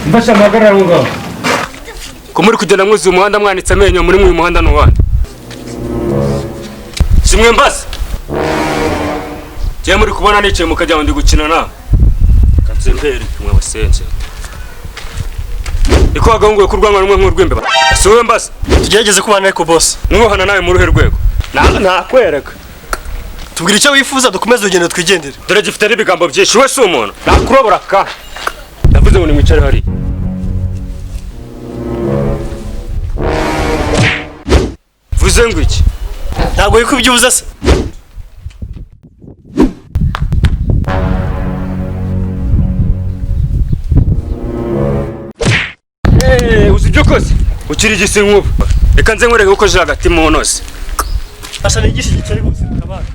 Mfasha muhagarara aho ngaho. Ko muri kugenda mwuzuye umuhanda, mwanitse amenyo, muri uyu muhanda ni uwanyu? Simwe mbaza. Njyewe muri kubona nicaye mukajya ngo ndi gukina nawe. Kanze mwe basenze. Niko wagahunguye ko urwango rumwe nk'urw'imbeba. Si wowe mbaza. Tugerageze kubana ariko, boss. Nuhana nawe mu ruhe rwego? Nakwereka. Tubwira icyo wifuza, dukomeze urugendo twigendere. Dore gifite n'ibigambo byinshi. We si umuntu. Nakurobora ka. Ndavuze ngo nimwicare hariya. Vuze ngo iki? Ntabwo wiko ibyo uvuze se? Uzi ibyo ukoze? Ukiri igisinkuba. Reka nze nkwereke uko je hagati mu ntozi. Asha nigisha igiceri gusimbuka abana.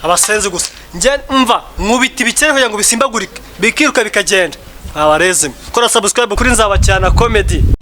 Abasenzi gusa. Njye mva nkubita ibikere kugira ngo bisimbagurike, bikiruka bikagenda. Abarezi, kora subscribe kuri Nzabacyana Comedy.